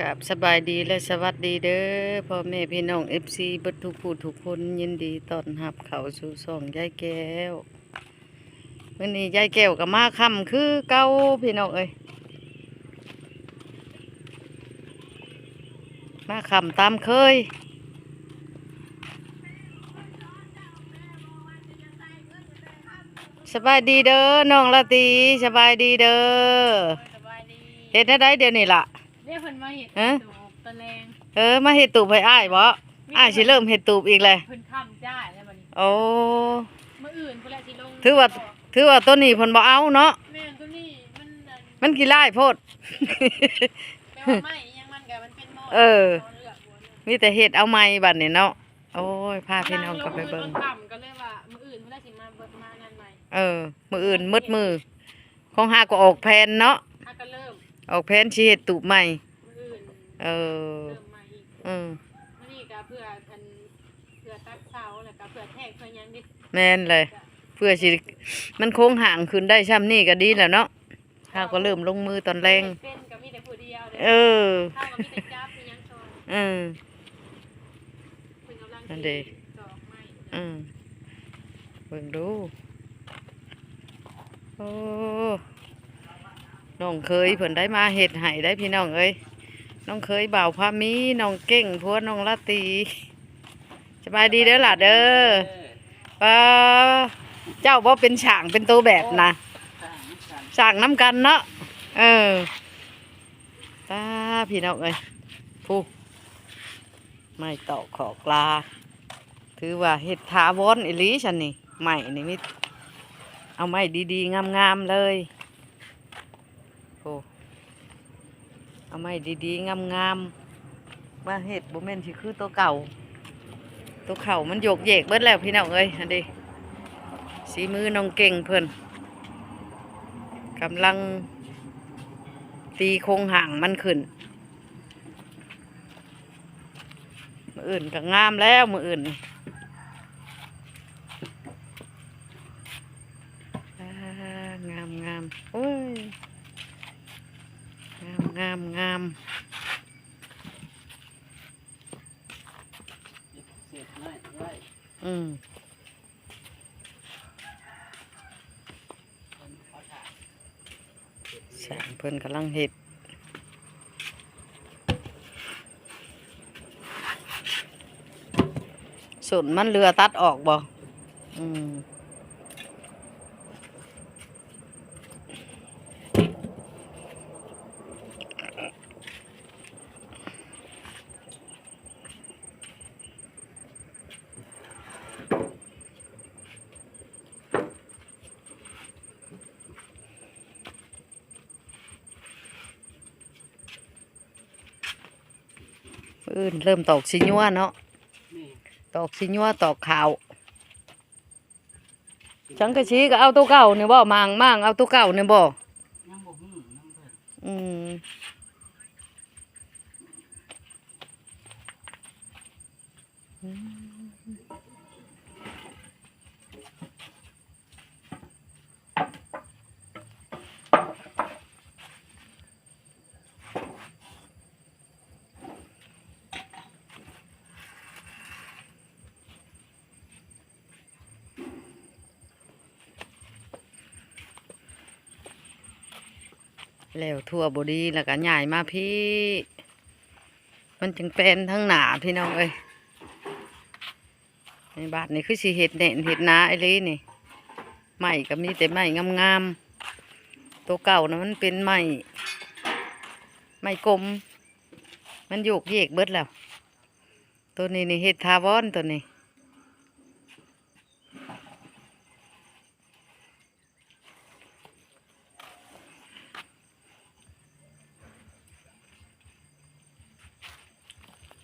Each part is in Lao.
ກາບສະບາຍດີ ແລະ ສະຫວັດດີເດີ ພໍ່ແມ່ພີ່ນ້ອງ ເອັຟຊີ ເບິດທຸກຜູ້ທຸກຄົນ, ຍິນດີຕ້ອນຮັບເຂົ້າສູ່ຊ່ອງຍາຍແກ້ວ. ມື້ນີ້ຍາຍແກ້ວກໍມາຄ່ຳຄືເກົ່າ ພີ່ນ້ອງເອີຍ, ມາຄ່ຳຕາມເຄີຍ. ສະບາຍດີເດີ ນ້ອງລາຕີ, ສະບາຍດີເດີ. ສະບາຍດີ. ເຮັດແນວໃດດຽວນີ້ລະ? ເດ້ ເພິ່ນມາເຮັດ ຮະ? ຕູບຕອນແລງ. ເອີ ມາເຮັດຕູບໃຫ້ອ້າຍບໍ? ມີ ອ້າຍຊິເລີ່ມເຮັດຕູບອີກແຫຼະ. ເພິ່ນຄ້ຳຈ້າຍແລ້ວບັດນີ້. ໂອ້ ມື້ອື່ນພຸ້ນແຫຼະຊິລົງ. ຖືວ່າ ຖືວ່າໂຕນີ້ເພິ່ນບໍ່ເອົາເນາະ. ແມ່ນ ໂຕນີ້ມັນ ມັນຂີ້ລ້າຍໂພດ. ແຕ່ວ່າໄມ້ອີ່ຫຍັງມັນກໍມັນເປັນໝໍ້. ເອີ ມີແຕ່ເຮັດເອົາໃໝ່ບັດນີ້ເນາະ. ໂອ້ຍ ພາພີ່ນ້ອງເຂົ້າໄປເບິ່ງ. ຄ່ຳກໍເລີຍວ່າມື້ອື່ນພຸ້ນແຫຼະຊິມາເບິ່ງ ມາອັນນັ້ນໃໝ່. ເອີ ມື້ອື່ນໝົດມື້. ຂອງຫາກໍອອກແຜນເນາະ, ຫາກໍເລີ່ມ ອອກແຜນຊິເຮັດຕູບໃໝ່. ມື້ອື່ນ ເອີ ເລີ່ມໃໝ່ອີກ. ອືມ ມື້ນີ້ກໍເພື່ອອັນ ເພື່ອຕັດເສົາ ແລ້ວກໍເພື່ອແທກເພື່ອຫຍັງເດ້. ແມ່ນແຫຼະ ເພື່ອຊິ ມັນໂຄງຮ່າງຂຶ້ນໄດ້ຊ່ຳນີ້ກໍດີແລ້ວເນາະ. ເຮົາກໍເລີ່ມລົງມືຕອນແລງ. ເຮັດເປັນກໍມີແຕ່ຜູ້ດຽວເດ້. ເອີ ເຮົາກໍມີແຕ່ຈັບອີ່ຫຍັງຊ່ອຍ. ເອີ ເພິ່ນກຳລັງ ນັ້ນເດ້ ຊິຕອກໄມ້. ເອີ ເບິ່ງດູ. ໂອ້ ນ້ອງເຂີຍເພິ່ນໄດ້ມາເຮັດໃຫ້ໄດ໋ ພີ່ນ້ອງເອີຍ. ນ້ອງເຂີຍບ່າວພາມີ, ນ້ອງເກັ່ງ ຜົວນ້ອງລາຕີ. ສະບາຍດີເດີຫຼ້າເດີ. ປ້າ ເຈົ້າບໍ່ເປັນຊ່າງເປັນໂຕແບບນະ? ສ້າງນຳກັນເນາະ. ເອີ ປ້າ ພີ່ນ້ອງເອີຍ ຜູ້ ໄມ້ຕອກຂອກລາ ຖືວ່າເຮັດຖາວອນອີ່ຫຼີຊັ້ນນີ້. ໄມ້ນີ້ມີ ເອົາໄມ້ດີໆງາມໆເລີຍ. ໂອ້ ເອົາໄມ້ດີໆງາມໆມາເຮັດ, ບໍ່ແມ່ນຊິຄືໂຕເກົ່າ. ໂຕເກົ່າມັນໂຍກເຢກເບິດແລ້ວ ພີ່ນ້ອງເອີຍ. ຫັ້ນເດ້ ສີມືນ້ອງເກັ່ງເພິ່ນ ກຳລັງຕີໂຄງຮ່າງມັນຂຶ້ນ. ມື້ອື່ນກໍງາມແລ້ວ ມື້ອື່ນ. ອ່າ ງາມໆ ໂອ້ຍ ງາມໆໆ. ເສດໄມ້ໄວ້ ອືມ. ຊ່າງເພິ່ນກຳລັງເຮັດ. ສົ້ນມັນເຫຼືອຕັດອອກບໍ່? ອືມ. ມື້ອື່ນເລີ່ມຕອກສີຍົວເນາະ. ແມ່ນ. ຕອກສີຍົວ ຕອກຂາວ. ສັງກະສີກໍເອົາໂຕເກົ່ານີ້ບໍ່? ມ້າງ ມ້າງເອົາໂຕເກົ່ານີ້ບໍ່? ຍັງບໍ່ຮູ້ນຳເພິ່ນ. ອືມ. ແລ້ວທົ່ວບໍ່ດີ ແລ້ວກໍຍ້າຍມາພີ້ ມັນຈຶ່ງແປນທາງໜ້າ ພີ່ນ້ອງເອີຍ. ໃນບາດນີ້ຄືຊິເຮັດແໜ້ນເຮັດໜາອີ່ຫຼີນີ້. ໄມ້ກໍມີແຕ່ໄມ້ງາມໆ. ໂຕເກົ່ານະມັນເປັນໄມ້ ໄມ້ກົມ ມັນໂຍກເຢກເບິດແລ້ວ. ໂຕນີ້ນີ້ເຮັດຖາວອນໂຕນີ້.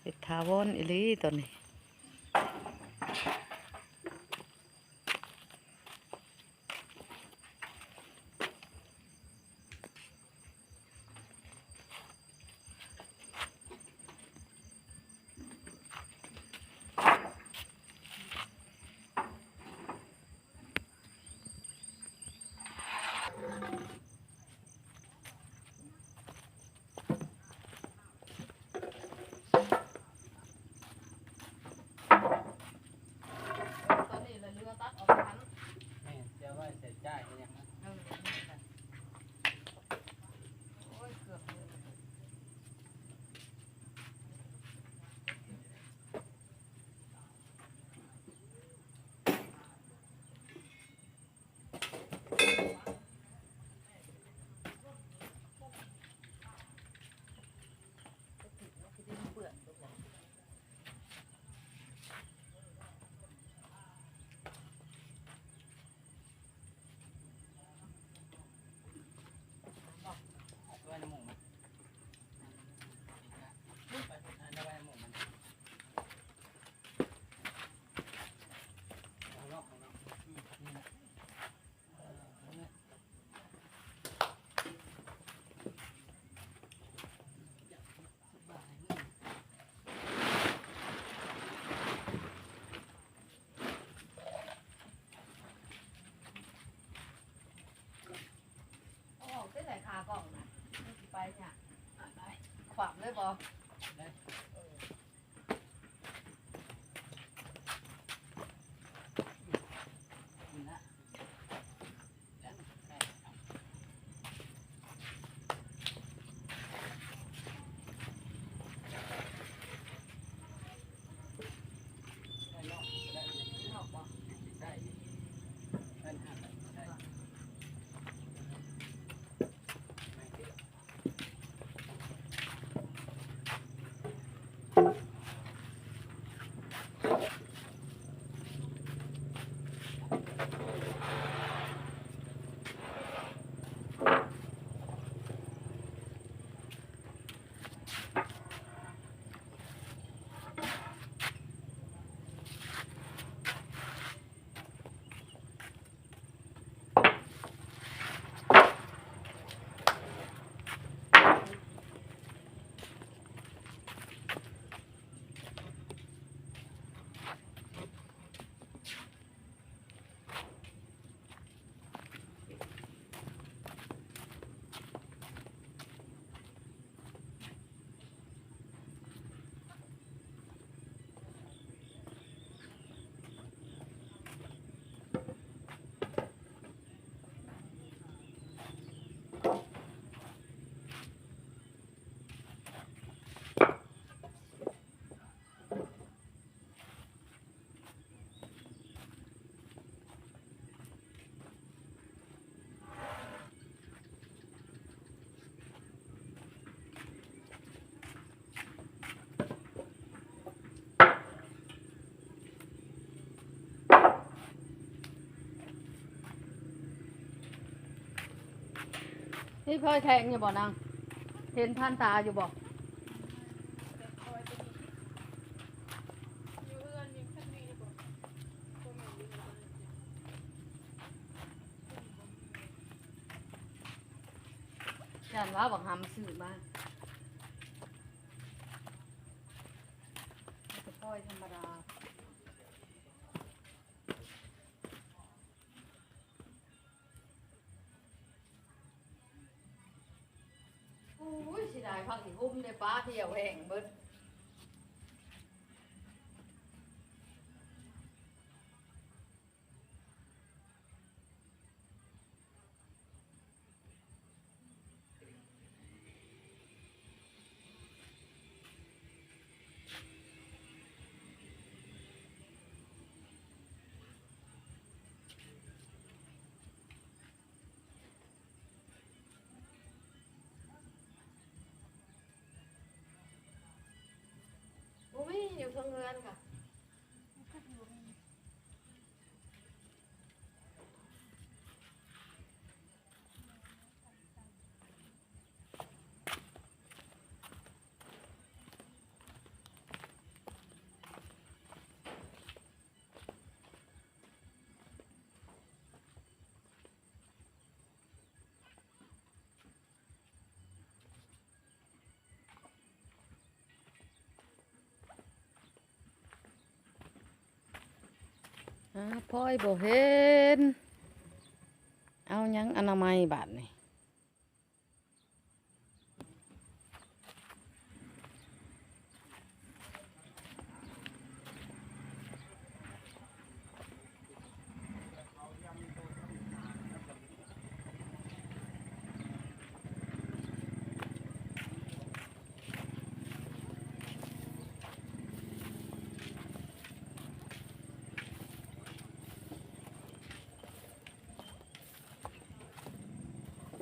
ເຮັດຖາວອນອີ່ຫຼີຕອນນີ້. ເ ບໍ່? ນີ້ ເຄີຍແຂງຢູ່ບໍ່ນາງ? ເຫັນຜ່ານຕາຢູ່ບໍ່? ຢ້ານວ່າບັກຫຳຊື້ມາ ແຕ່ກ້ອຍທຳມະດາ. ໂອ້ຍ ເສຍດາຍຜັກອີ່ຫຸ້ມເດ້ ປ້າ ທ່ຽວແຫ້ງເບິດ. ບໍ່ມີ ຢູ່ເທິງເຮືອນກະ. ອາ ພອຍບໍ່ເຫັນ ເອົາຫຍັງອະນາໄມບາດນີ້. ໂ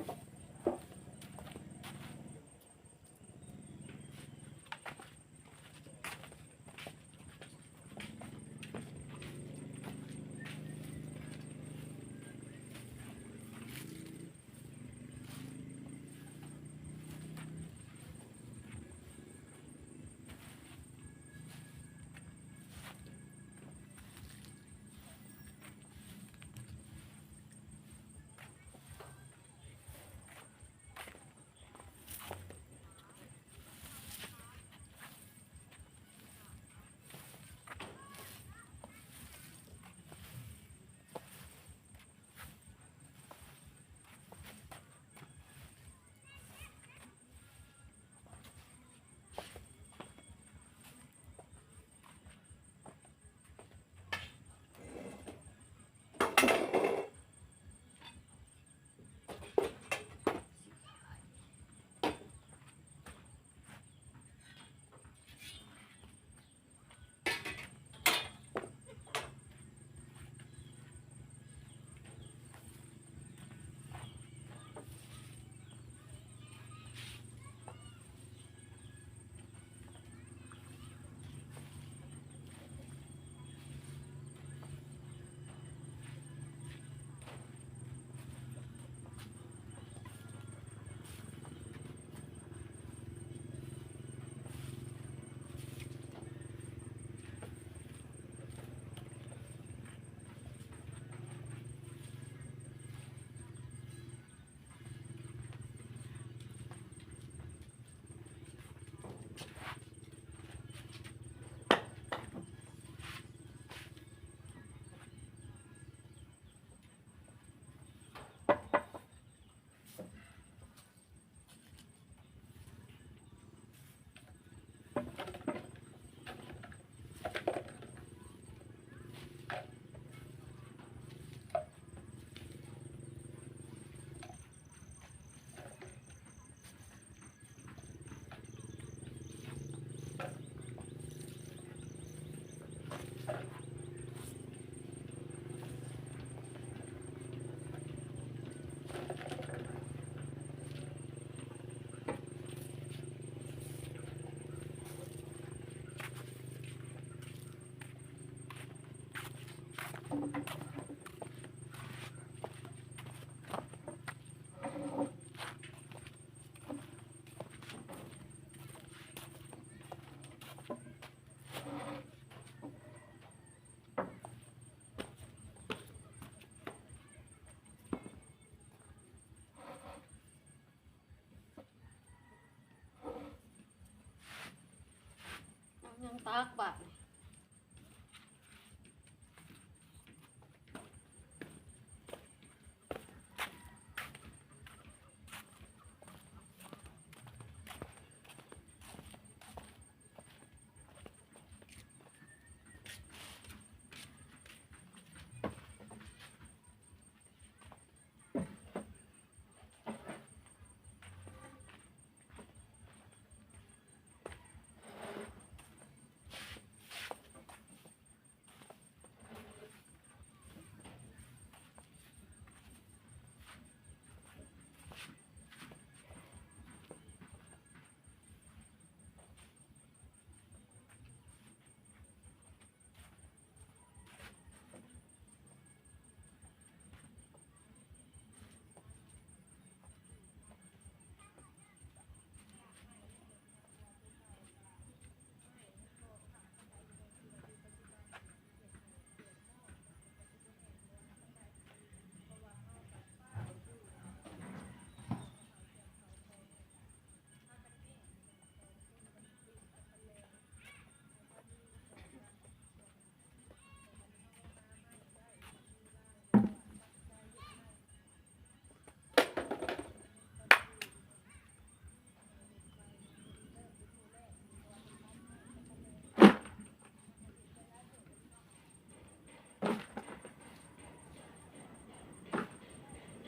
ເອົາຫຍັງຕາກບາດນີ້.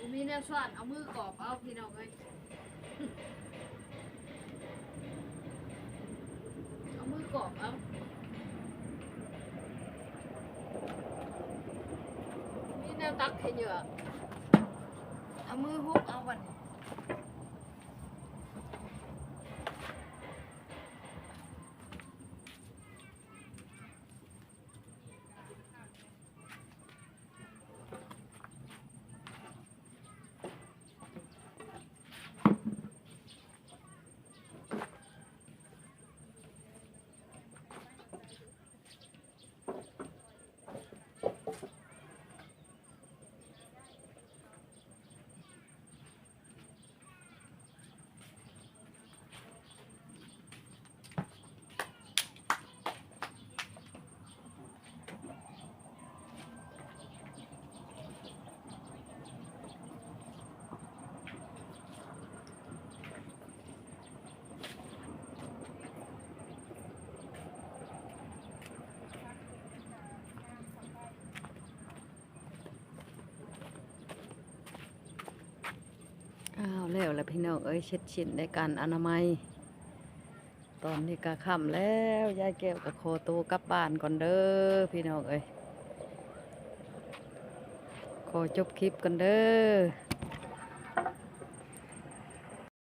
ບໍ່ມີແນວຊ້ອນ ເອົາມືກອບເອົາ ພີ່ນ້ອງເອີຍ. ເອົາມືກອບເອົາ. ມີແນວຕັກໃຫ້ເຫຍື່ອ ເອົາມືຮຸບເອົາບັດນີ້. ອ້າວ ແລ້ວລະພີ່ນ້ອງເອີຍ ເສັດສິ້ນໃນການອະນາໄມ. ຕອນນີ້ກະຄ່ຳແລ້ວ ຍາຍແກ້ວກະຂໍໂຕກັບບ້ານກ່ອນເດີພີ່ນ້ອງເອີຍ. ຂໍຈົບຄລິບກ່ອນເດີ.